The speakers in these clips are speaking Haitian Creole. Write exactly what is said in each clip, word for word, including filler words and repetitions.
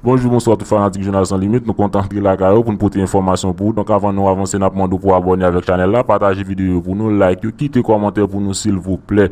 Bonjou, bonswa tout fanatik Jounal San Limit. Nou kontan antre lakay ou pou n pote enfòmasyon pou ou. Donk, avan nou avanse, n ap mande w pou abòne avèk chanèl la, pataje videyo yo pou nou, like yo, kite kòmantè pou nou, silvouplè.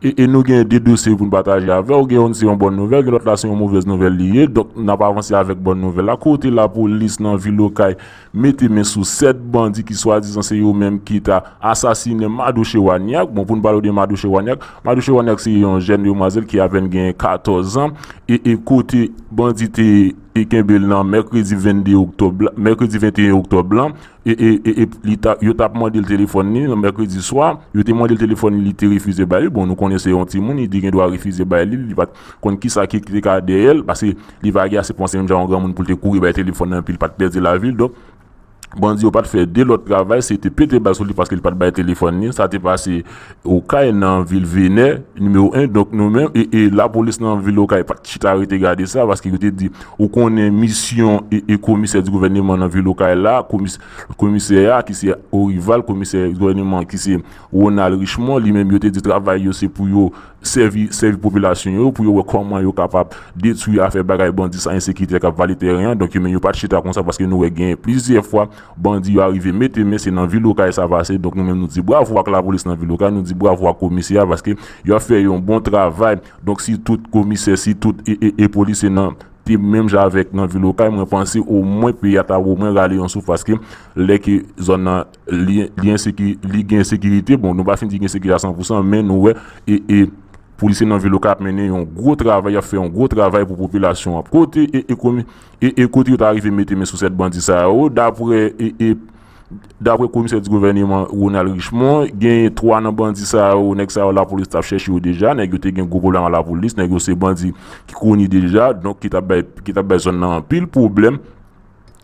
E, e nou gen de dosye pou n pataje avè w. Gen youn se yon bòn nouvèl, gen lòt la se yon movèz nouvèl li ye. Donk, n ap avanse avèk bòn nouvèl la. Kote lapolis nan vil Okay mete men sou sèt bandi ki swadizan se yo menm ki ta asasinen Madouche Wanyak. Bon, pou n pale w de Madouche Wanyak, Madouche Wanyak se yon jèn demwazèl ki apèn gen katòz an. E, e kote bandi te, te kenbe l nan mèkredi vennde oktòb la, mèkredi venteyen oktòb lan, e, e, e, e li ta, yo t ap mande l telefòn li nan mèkredi swa, yo te mande l telefòn li, li te refize bay li. Bon, nou konnen se yon timoun, li te gen dwa refize bay li, li pa t konn kisa ki te ka dèyè l, paske li pa gen ase panse menm jan yon granmoun pou l te kouri bay telefòn nan, epi l pa t pèdi lavi l. Donk, bandi yo pa t fè de lòt travay, se te pete bal sou li paske li pa t bay telefòn li. Sa te pase Okay nan vil Venè, nimewo en. Donk, nou menm, e, e lapolis nan vil Okay pa t chita rete gade sa, paske yo te di, ou konnen misyon e, e komisè di gouvèneman nan vil Okay la, komis-, komisè a ki se Orival, komisè gouvèneman ki se Ronald Richemond, li menm yo te di travay yo se pou yo sèvi, sèvi popilasyon yo, pou yo wè kòman yo kapab detwi afè bagay bandi sa, ensekirite k ap vale teren an. Donk, yo menm yo pa t chita konsa, paske nou wè gen plizyè fwa bandi yo arive mete men, se nan vil Okay sa pase. Donk, nou menm nou di bravo ak lapolis nan vil Okay, nou di bravo ak komisè a, paske y ap fè yon bon travay. Donk, si tout komisè, si tout e, e, e polisye nan te menm jan avèk nan vil Okay, mwen panse omwen peyi a ta omwen rale yon souf, paske lè ke zòn nan li, li enseki-, li gen ensekirite, bon, nou pa fin di gen ensekirite a san pou san, men nou wè e, e polisye nan vil Okay ap mennen yon gwo travay, y ap fè yon gwo travay pou popilasyon an. Kote e, e komi-, e, e kote yo ta rive mete men sou sèt bandi sa yo, daprè e, e daprè komisè di gouvèneman Ronald Richemond, genyen twa nan bandi sa yo, nèg sa yo lapolis t ap chèche yo deja, nèg yo te gen gwo pwoblèm ak lapolis, nèg yo se bandi ki koni deja, donk ki t ap bay, ki t ap bay zòn nan anpil pwoblèm.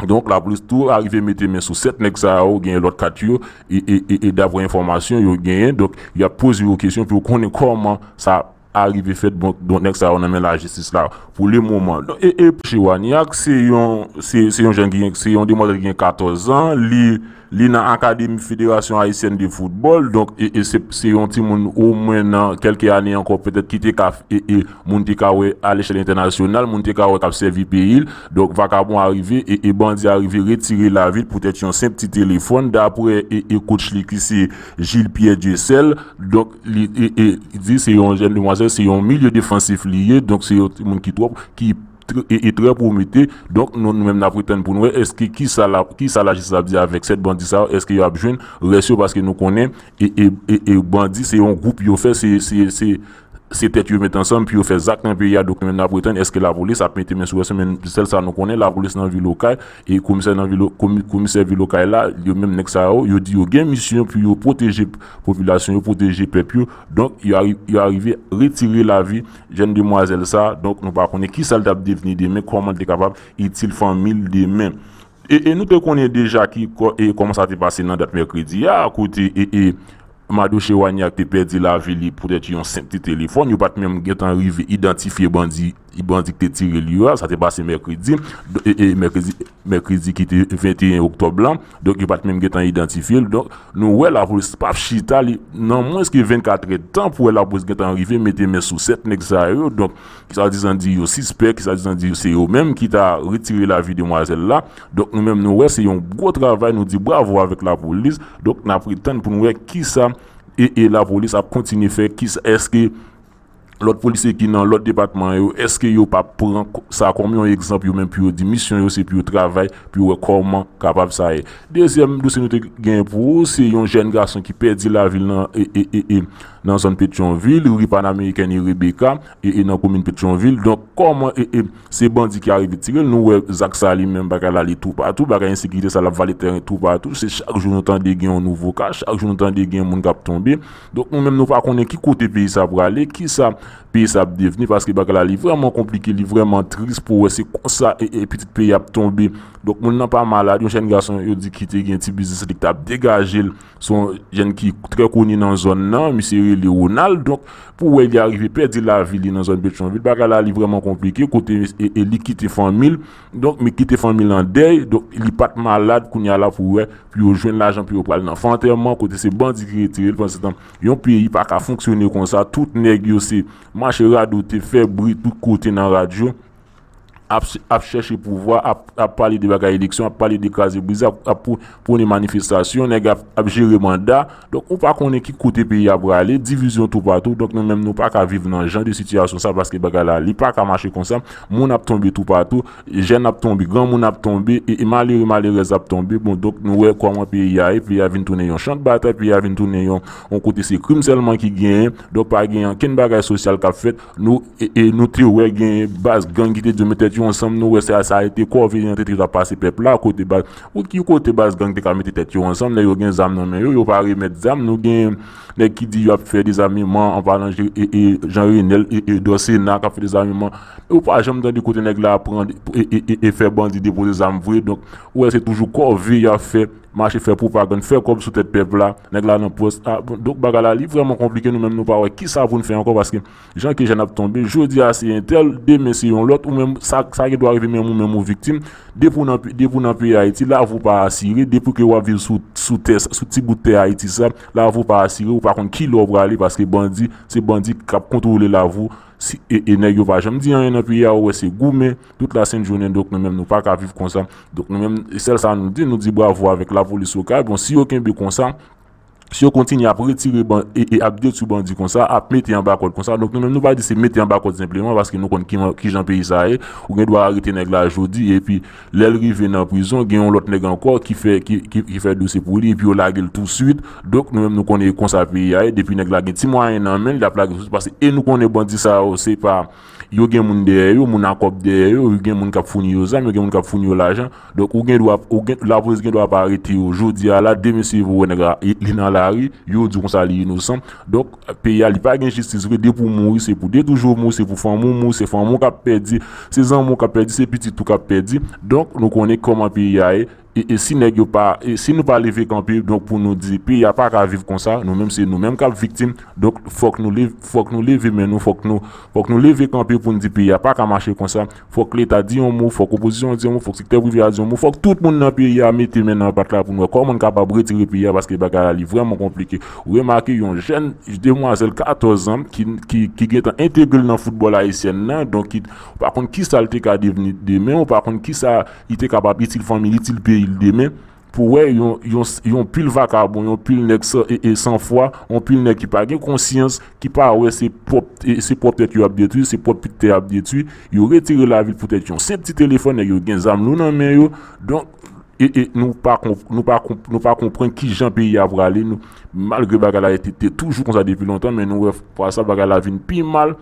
Donk, lapolis tou arive mete men sou sèt nèg sa yo, genyen lòt kat yo, e, e, e, e daprè enfòmasyon yo genyen, donk, y ap poze yo kesyon pou yo konnen kòman sa arive fèt, bon, donk, nèg sa yo nan men lajistis la pou le moman. Donk, e, e Madouche Wanyak, se yon, se, se yon jèn ki gen, se yon demwazèl ki gen katòz an, li, li nan Akademi Federasyon Ayisyèn de Foutbòl, donk, e, e se, se yon timoun omwen nan kèlke ane ankò, petèt ki te ka, e, e moun te ka wè alechèl entènasyonal, moun te ka wè k ap sèvi peyi l. Donk, vakabon arive, e, e bandi arive retire lavi l poutèt yon senp ti telefòn, daprè, e, e coach li ki se Gilles Pierre Dieuseul. Donk, li, e, e, di se yon jèn demwazèl, se yon milye defansif li ye, donk se yon timoun ki twò, ki tr-, e, e trè pwomete. Donk, nou, nou menm n ap ret tann pou n wè èske kisa la, kisa lajistis ap di avèk sèt bandi sa yo, èske y ap jwenn rès yo, paske nou konnen, e, e, e, e bandi se yon gwoup yo fè, se, se, se, se tèt yo met ansanm pou yo fè zak nan peyi a. Donk, nou menm n ap ret tann èske lapolis ap mete men sou rès yo, men sèl sa nou konnen, lapolis nan vil Okay, e komisè nan vil, komi-, komisè vil Okay la, yo menm nèg sa yo, yo di yo gen misyon pou yo pwoteje popilasyon yo, pwoteje pèp yo. Donk, yo ari-, yo arive retire lavi jèn demwazèl sa. Donk, nou pa konnen kisa l t ap devni demen, kòman l te kapab itil fanmi l demen. E, e nou te konnen deja ki kò-, e kòman sa te pase nan dat mèkredi a, kote e, e Madouche Wanyak te pèdi lavi li poutèt yon senp ti telefòn. Yo pa t menm gentan rive idantifye bandi, bandi ki te tire li yo a. Sa te pase mèkredi, e, e mèkredi, mèkredi ki te venteyen oktòb lan. Donk, yo pa t menm gentan idantifye l. Donk, nou wè lapolis p ap chita li nan mwens ke vennkat èdtan pou wè lapolis gentan rive mete men sou sèt nèg sa yo. Donk, ki swadizan di yo sispèk, ki swadizan di yo se yo menm ki ta retire lavi demwazèl la. Donk, nou menm nou wè se yon gwo travay, nou di bravo avèk lapolis. Donk, n ap ret tann pou n wè kisa e, e lapolis ap kontinye fè, kisa, èske lòt polisye ki nan lòt depatman yo, èske yo p ap pran k-, sa kòm yon egzanp yo menm pou yo di misyon yo se pou yo travay, pou yo wè kòman kapab sa ye. Dezyèm dosye nou te gen pou ou, se yon jèn gason ki pèdi lavi l nan, e, e, e, e, nan zòn Petyonvil, ri Panamerikèn e Rebecca, e, e nan komin Petyonvil. Donk, kòman, e, e, se bandi ki arive tire l, nou wè zak sa li menm, bagay la li toupatou, bagay ensekirite sa l ap vale teren toupatou, se chak jou nou tande gen yon nouvo ka, chak jou nou tande gen moun k ap tonbe. Donk, nou menm nou pa konnen ki kote peyi sa prale, kisa peyi sa ap devni, paske bagay la li vrèman konplike, li vrèman tris pou wè se konsa e, e pitit peyi ap tonbe. Donk, moun nan pa malad, yon jèn gason yo di ki te gen ti biznis li k t ap degaje l, se yon jèn ki trè koni nan zòn nan, misye rele Ronald. Donk, pou wè li arive pèdi lavi li nan zòn Petyonvil, bagay la li vrèman konplike, kote e, e li kite fanmi l. Donk, li kite fanmi l an dèy, donk li pa t malad kounye a la pou wè, pou yo jwenn lajan pou yo pral nan fè antèman, kote se bandi ki retire l. Pandan se tan, yon peyi pa ka fonksyone konsa, tout nèg yo se mache radote, fè bri tout kote nan radyo. ap, ap chèche pouvwa, ap, ap pale de bagay eleksyon, ap pale de kraze brize, ap, ap pou, pwone manifestasyon, nèg ap, ap jere manda. Donk, ou pa konnen ki kote peyi a prale, divizyon toupatou. Donk, nou menm, nou pa ka viv nan jan de sitiyasyon sa, paske bagay la, li pa ka mache konsa. Moun ap tonbe toupatou, jèn ap tonbe, granmoun ap tonbe, e, e malere, malerèz ap tonbe. Bon, donk, nou wè kòman peyi a ye, peyi a vin tounen yon chan de batay, peyi a vin tounen yon, yon kote se krim sèlman ki genyen. Donk, pa gen ankenn bagay sosyal k ap fèt. Nou, e, e nou te wè gen baz gang ki te di yo met tèt yo ansanm, nou wè sa, sa rete kòve nan tete yo t ap pase pèp la, kote baz, ou ki kote baz gang te ka mete tèt yo ansanm, lè yo gen zam nan men yo, yo pa remèt zam, nou gen nèg ki di y ap fè dezameman, an palan e, e Jean Renel e, e Dòsena k ap fè dezameman, ou pa janm tande kote nèg la pran e, e, e, e fè bandi depoze zam vre, donk, ou wè se toujou kòve y ap fè, mache fè pwopagann, fè kòb sou tèt pèp la, nèg la nan pòs, ah, bon, donk bagay la li vrèman konplike, nou menm nou pa wè kisa pou n fè ankò, paske jan ke jèn ap tonbe, jodi a se entèl, demen se yon lòt, ou menm, sa, sa gen dwa rive menm ou menm ou viktim, depi w nan, depi w nan peyi Ayiti, lavi w pa asire, depi ke w ap viv sou, sou tè, sou ti bout tè Ayiti sa, lavi w pa asire, ou pa konn kilè w prale, paske bandi, se bandi k ap kontwole lavi w, si, e, e nèg yo pa janm di anyen nan peyi a, ou wè se goumen, tout lasent jounen, donk nou menm nou pa ka viv konsa. Donk nou menm, e sèl sa nou di, nou di bravo avèk lapolis Okay, bon, si yo kenbe konsa, si yo kontinye ap retire ban, e, e ap detwi bandi konsa, ap mete anba kòd konsa, donk nou menm nou pa di se mete anba kòd senpleman, paske nou konn ki, kijan peyi sa ye, ou gen dwa arete nèg la jodi, epi lè l rive nan prizon, gen yon lòt nèg ankò ki fè, ki, ki, ki fè dosye pou li, epi yo lage l touswit, donk nou menm nou konnen konsa peyi a ye, depi nèg la gen ti mwayen nan men l, l ap lage l touswit, paske e nou konnen bandi sa yo, se pa, yo gen moun dèyè yo, moun a kòb dèyè yo, yo gen moun k ap founi yo zam, yo gen moun k ap founi yo lajan, donk ou gen dwa, ou gen, lapolis gen dwa pa arete yo jodi a la, demen si yo wè nèg la, li nan lari, yo di konsa li inosan. Donk, peyi a, li pa gen jistis vre, depi w mouri, se pou de toujou mouri, se pou fanmi w mouri, se fanmi w k ap pèdi, se zanmi w k ap pèdi, se pitit ou k ap pèdi. Donk, nou konnen kòman peyi a ye, e, e si nèg yo pa, e si nou pa leve kanpe, donk pou nou di, peyi a pa ka viv konsa, nou menm se nou menm k ap viktim, donk fòk nou leve, fòk nou leve men nou, fòk nou, fòk nou leve kanpe pou n di peyi a pa ka mache konsa, fòk leta di yon mo, fòk opozisyon an di yon mo, fòk sektè prive a di yon mo, fòk tout moun nan peyi a mete men nan pat la pou n wè kòman n kapab retire peyi a, paske bagay la li vrèman konplike. Ou remake yon jèn demwazèl katòz an ki, ki, ki gentan entegre l nan foutbòl ayisyèn nan, donk ki, ou pa konn kisa l te ka devni demen, ou pa konn kisa li te kapab itil fanmi l, itil peyi l demen, pou wè yon, yon, yon pil vakabon, yon pil nèg san, e, e san fwa, yon pil nèg ki pa gen konsyans, ki pa wè se pwòp, e, se pwòp tèt yo ap detwi, se pwòp pitit yo ap detwi, yo retire lavi l poutèt yon senp ti telefòn, nèg yo gen zam lou nan men yo, donk, e, e nou pa konp-, nou pa konp-, nou pa konprann kijan peyi a prale, nou, malgre bagay la te, te toujou konsa depi lontan, men nou wè fwa sa bagay la vin pi mal,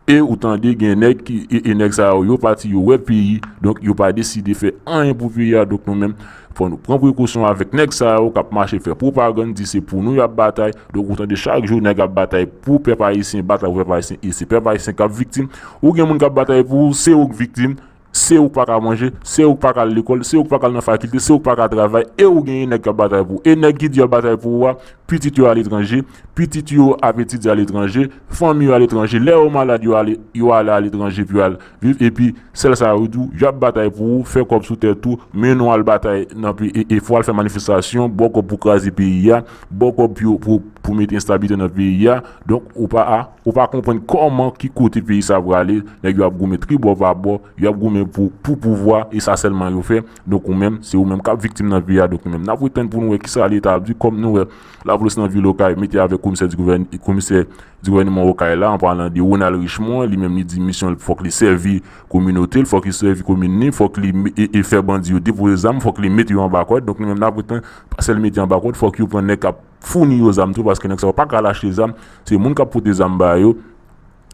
e ou tande gen nèg ki, e, e nèg sa yo, yo pati, yo wè peyi, donk yo pa deside fè anyen pou peyi a, donk nou menm, fò nou pran prekosyon avèk nèg sa yo k ap mache fè pwopagann, di se pou nou y ap batay, donk ou tande chak jou nèg ap batay pou pèp ayisyen, batay pou pèp ayisyen, e se pèp ayisyen k ap viktim, ou gen moun k ap batay pou ou, se ou k viktim, se ou k pa ka manje, se ou k pa ka al lekòl, se ou k pa ka al nan fakilte, se ou k pa ka travay, e ou genyen nèg k ap batay pou ou. E nèg ki di y ap batay pou ou a, pitit yo aletranje, pitit yo ap etidye aletranje, fanmi yo aletranje, lè yo malad, yo ale, yo ale aletranje pou yo al viv, epi sèl sa yo di w, y ap batay pou ou, fè kòb sou tèt ou, men nou al batay nan peyi, e, e fò al fè manifestasyon, bò kòb pou kraze peyi a, bò kòb pou, pou, pou mete enstabilite nan peyi a. Donk, ou pa a, ou pa konprann kòman, ki kote peyi sa prale, nèg yo ap goumen tribò pa bò, y ap goumen pou, pou pouvwa, e sa sèlman yo fè. Donk, ou menm, se ou menm k ap viktim nan peyi a. Donk, nou menm, n ap ret tann pou nou wè kisa leta ap di, kòm nou wè lapolis nan vil Okay mete avèk komisè di gouvèn-, komisè di gouvènman Okay la, an palan de Ronald Richemond, li menm, li di misyon l, fòk li sèvi kominote l, fòk li sèvi komin li, fòk li me-, e, e fè bandi yo depoze zam, fòk li mete yo anba kòd. Donk, nou menm, n ap ret tann, pa sèl mete anba kòd, fòk yo pran nèg k ap founi yo zam tou, paske nèg sa yo pa ka al achte zam, se moun k ap pote zam ba yo,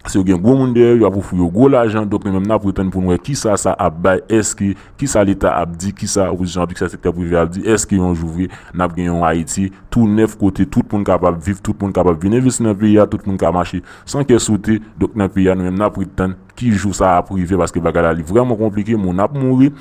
si yo gen gwo moun dèyè yo, y ap ofri yo gwo lajan, donk nou menm n ap ret tann pou n wè kisa sa ap bay, èske, kisa leta ap di, kisa opozisyon ap di, kisa sektè prive ap di, èske yon jou vre n ap gen yon Ayiti tou nèf kote tout moun kapab viv, tout moun kapab vin envesti nan peyi a, tout moun ka mache san kè sote, donk nan peyi a nou menm n ap ret tann ki jou sa ap rive, paske bagay la li vrèman konplike, moun ap mouri,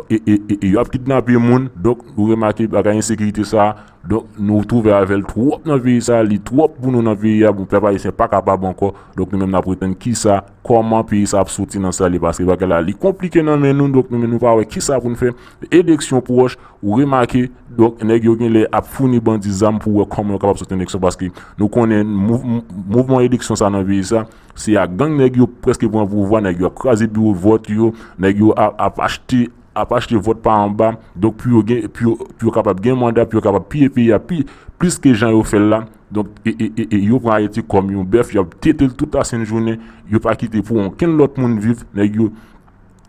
e, e, e, e y ap kidnape moun, donk nou remake bagay ensekirite sa, Donk, nou twouve avè l twòp nan peyi sa, li twòp pou nou nan peyi a, bon, pèp ayisyen pa kapab ankò. Donk, nou menm n ap ret tann kisa, kòman peyi sa ap soti nan sa li, paske bagay la, li konplike nan men nou, donk nou menm nou pa wè kisa pou n fè. Eleksyon pwòch, ou remake, donk, nèg yo genlè ap founi bandi zam pou wè kòman yo kapab sot eleksyon, paske nou konnen mouv- mouvman eleksyon sa nan peyi sa, se ak gang nèg yo prèske pran pouvwa, nèg yo ap kraze biwo vòt yo, nèg yo ap, ap achte ap achte vòt pa anba, donk pou yo gen pou yo, pou yo kapab gen manda, pou yo kapab piye peyi a pi plis ke jan yo fè l la. Donk e, e, e, e yo pran Ayiti kòm yon bèf, y ap tete l tout la sent jounen, yo pa kite pou okenn lòt moun viv, nèg yo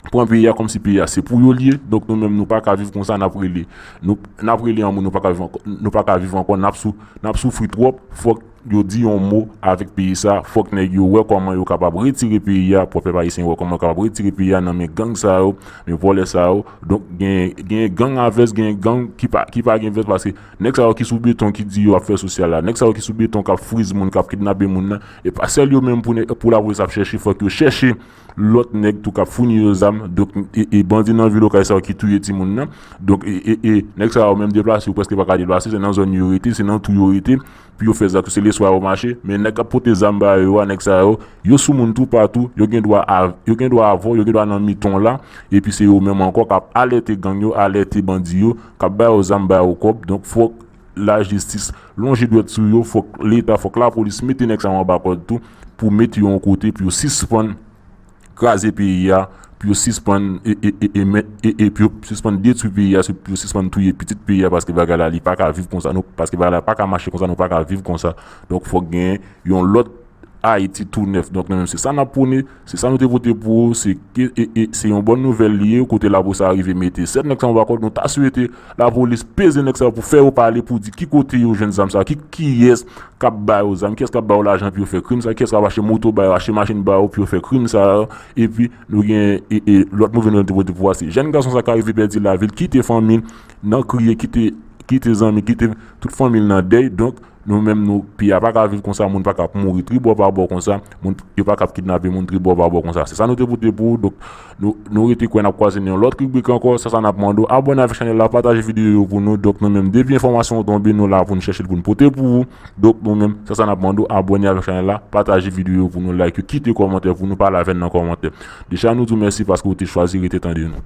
pran peyi a kòmsi peyi a se pou yo l ye. Donk nou menm nou pa ka viv konsa, n ap rele nou n ap rele anmwe, nou pa ka viv ankò, nou pa ka viv ankò, n ap sou n ap soufri twòp. Fòk yo di yon mo avèk peyi sa, fòk nèg yo wè kòman yo kapab retire peyi a, pou pèp ayisyen wè kòman yo kapab retire peyi a nan men gang sa yo, men vòlè sa yo. Donk gen gen gang a vès, gen gang ki pa ki pa gen vès, paske nèg sa yo ki sou beton ki di yo ap fè sosyal la, nèg sa yo ki sou beton k ap friz moun, k ap kidnape moun nan, e pa sèl yo menm pou nèg pou lapolis ap chèche, fòk yo chèche lòt nèg tou k ap founi yo zam. Donk e, e bandi nan vil Okay sa yo ki touye timoun nan. Donk e, e, e nèg sa yo menm deplase yo prèske pa ka deplase, se nan zòn yo rete, se nan twou yo rete pou yo fè zak yo, se leswa yo mache. Men nèg k ap pote zam ba yo a, nèg sa yo, yo sou moun toupatou, yo gen dwa a yo gen dwa avè w, yo gen dwa nan mitan w la, epi se yo menm ankò k ap alète gang yo, alète bandi yo, k ap ba yo zam, ba yo kòb. Donk fòk lajistis lonje dwèt sou yo, fòk Leta, fòk lapolis mete nèg sa yo anba kòd tou, pou mete yo yon kote, pou yo sispann kraze peyi a, pou yo sispann e, e, e, e, men- e, e pou yo sispann detwi peyi a, pou yo sispann touye pitit peyi a, paske bagay la li pa ka viv konsa, nou, paske bagay la pa ka mache konsa, nou pa ka viv konsa. Donk fòk gen yon lòt Ayiti tou nèf. Donk nou menm se sa n ap pwone, se sa nou te vote pou, se ke e, e, se yon bòn nouvèl li ye, kote lapolis a rive mete sèt nèg sa yo anba kòd, nou ta swete lapolis peze nèg sa yo pou fè yo pale, pou di ki kote yo jwenn zam sa, ki kiyès k ap ba yo zam, kiyès k ap ba yo lajan pou yo fè krim sa, kiyès k ap achte moto ba yo, achte machin ba yo pou yo fè krim sa yo. Epi nou gen e, e, lòt move nouvèl nou te pote pou a, se jèn gason sa k arive pèdi lavi l, kite fanmi l nan kriye, kite kite zanmi, kite tout fanmi l nan dèy. Donk nou menm nou peyi a pa ka viv konsa, moun pa ka ap mouri tribò pa bò konsa, moun yo pa ka ap kidnape moun tribò pa bò konsa. Se sa nou te pote pou ou. Donk nou nou rete kwè n ap kwaze nan yon lòt ribrik ankò. Sa sa n ap mande w, abòne avèk chanèl la, pataje videyo yo pou nou. Donk nou menm depi enfòmasyon yo tonbe, nou la pou n chèche l pou n pote pou ou. Donk nou menm sa sa n ap mande w, abòne avèk chanèl la, pataje videyo yo pou nou, like yo, kite kòmantè pou nou, pale avè n nan kòmantè. Deja nou di w mèsi paske w te chwazi rete tande nou.